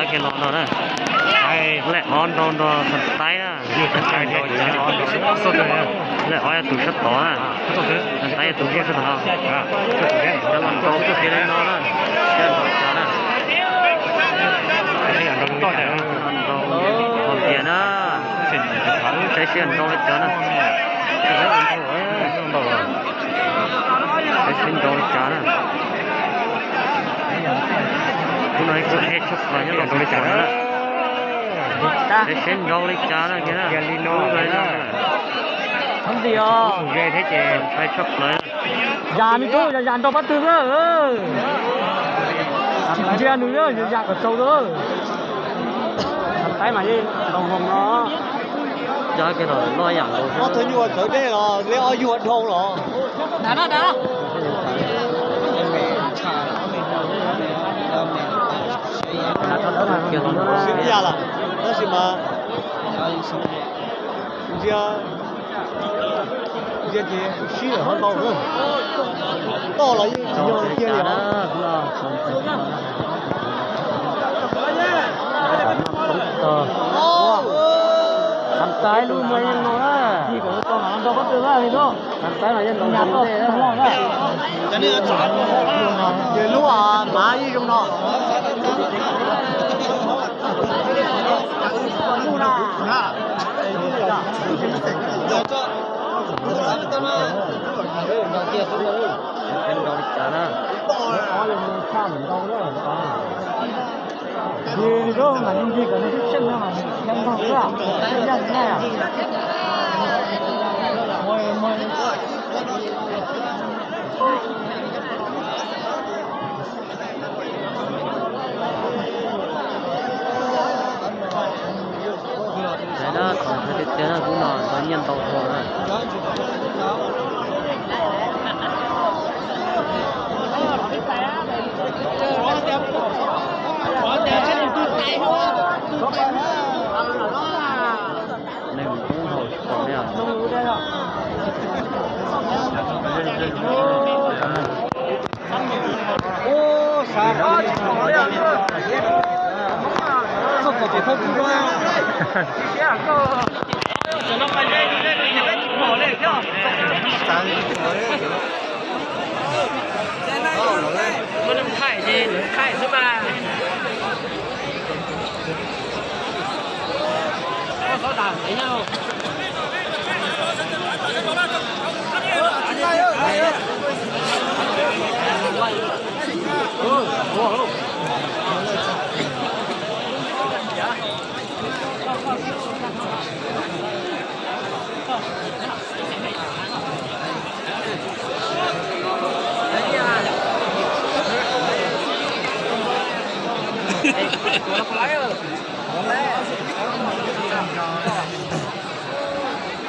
Kiag los nrog na. Lej ob nrau nrog Xas Taib na. Lej ob yog tus sab tod na. Xas Taib yog tus nrog sab tod no. Cov los nrau tuaj kiag li no na. Sab nrau li cas na. Nrau hais tias na. Saib seb nrau li cas na. Saib seb nrau li cas na. Hnub no ib txoj kheej tshaj plaws nyob tom nrau li cas na. Saib seb nrau li cas na. Ntxim os. Ntxim thiab ces ntshai tshaj plaws. Yam me tub, yam yam nrau pab twg xwb. Tsis ntsia nws, yam kom tsaus xwb. Taib mas yeej nrau hoo no. Cov kiag los loj yam nkaus. Ob tug nyuj txawv dej los, li ob yug dhau los. Sib ib yam lawm, tab sis mas ntsia, ntsia ces sib lawm ho ntau na. Toj los yeej tsis yog kiag li os. Xas Taib lub no yeej no na. Xas Taib mas yeej nrau ntau ntej na. Ces lub mav ib zoo no. Saib na, thaum tiag tiag na, hnub no ntau nyiaj ntau hluas na. Neeg kub haus tsis pom li os.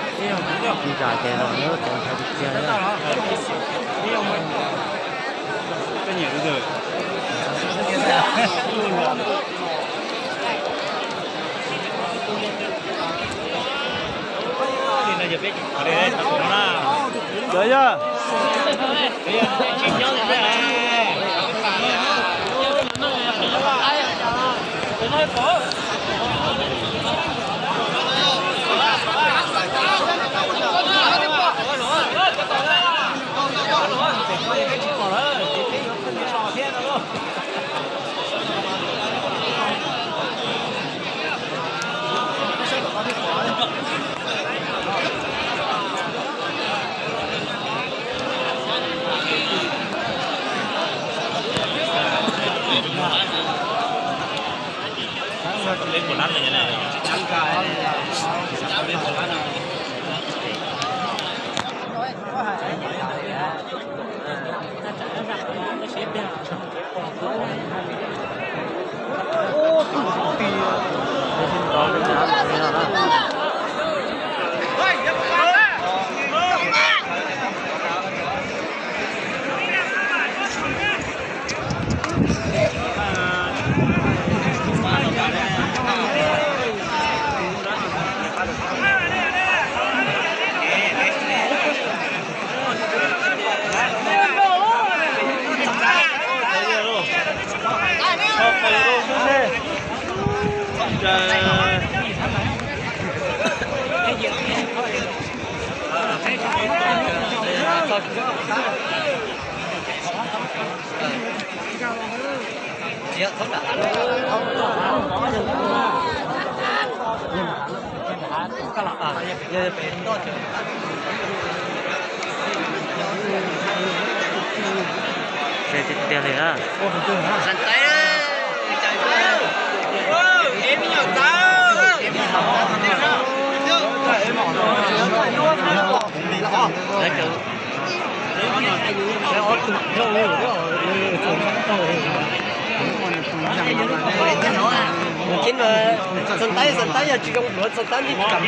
Ib zam ces los nyob tau ntshai tiag tiag li. Cov yog Tiag tiag li na. Txog taib, txog taib yog tsis zoo pluav txog taib nti kam.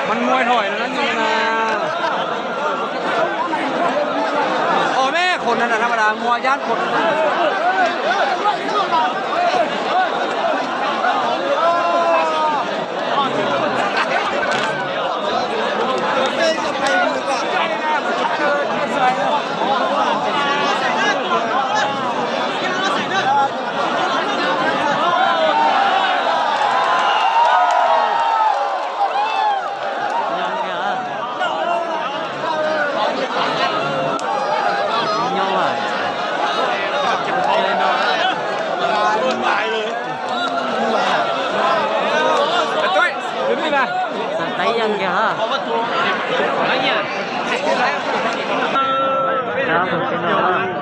Mas muaj hlob na. Ua me qhov no na, tham ma da muaj yab qhov. Xav teb yog kiag los.